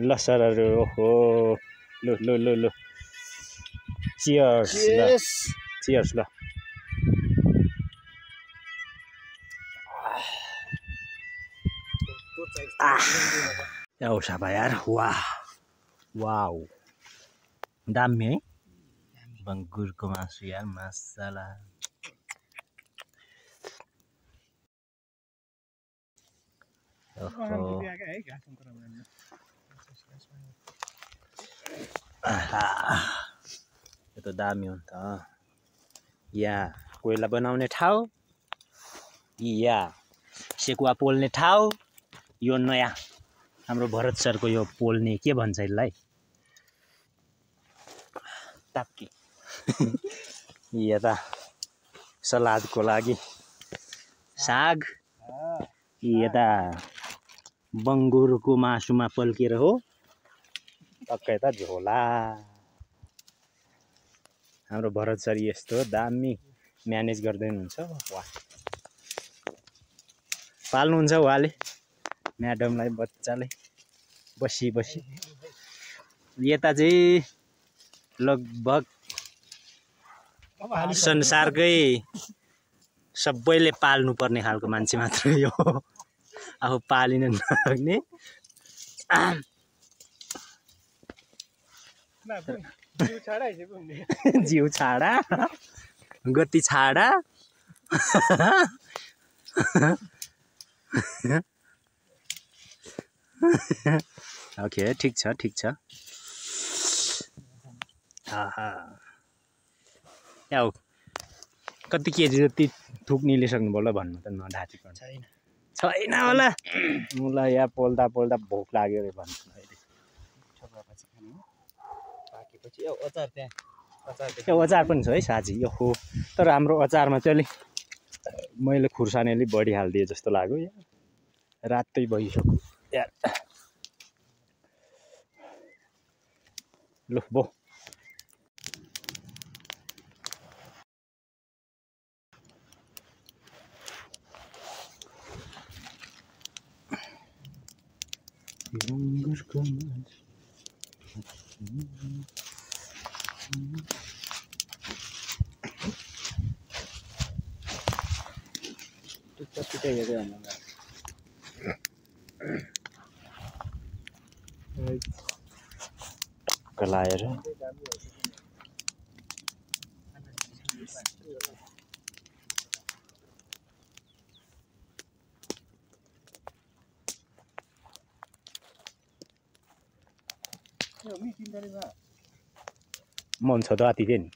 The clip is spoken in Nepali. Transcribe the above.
ल सरहरू ओहो लु लु लु लु चियर्स ल चियर्स ल ओ साबा यार वाह वाउ दामी है बङ्गुरको मासु यार मसला यो त दामी हो नि त यहाँ कोइला बनाउने ठाउँ या सेकुवा पोल्ने ठाउँ यो नयाँ हाम्रो भरत सरको यो पोल्ने के भन्छ यसलाई टाक्की यता सलादको लागि साग यता बङ्गुरको मासुमा पल्केर हो टक्कै त झोला हाम्रो भरत सर यस्तो दामी म्यानेज गर्दै हुनुहुन्छ वाह पाल्नुहुन्छ उहाँले म्याडमलाई बच्चाले बसी बसी यता चाहिँ लगभग संसारकै सबैले पाल्नु पर्ने खालको मान्छे मात्र यो आफू पालिन नसक्ने जिउ छाडा गति छाडा ओके ठीक छ याउ कति केजी जति थुक निलिसक्नु होला भन्नु त नढाँचिकन छैन होला मलाई यहाँ पोल्दा पोल्दा भोक लाग्यो रे भन्नु अहिले अचार पनि छ है साँझी यो हो तर हाम्रो अचारमा चाहिँ अलिक मैले खुर्सानी अलिक बढी हालिदिएँ जस्तो लाग्यो यार रातै भइसक्यो यार लु बो लाएर मन छ त अति नि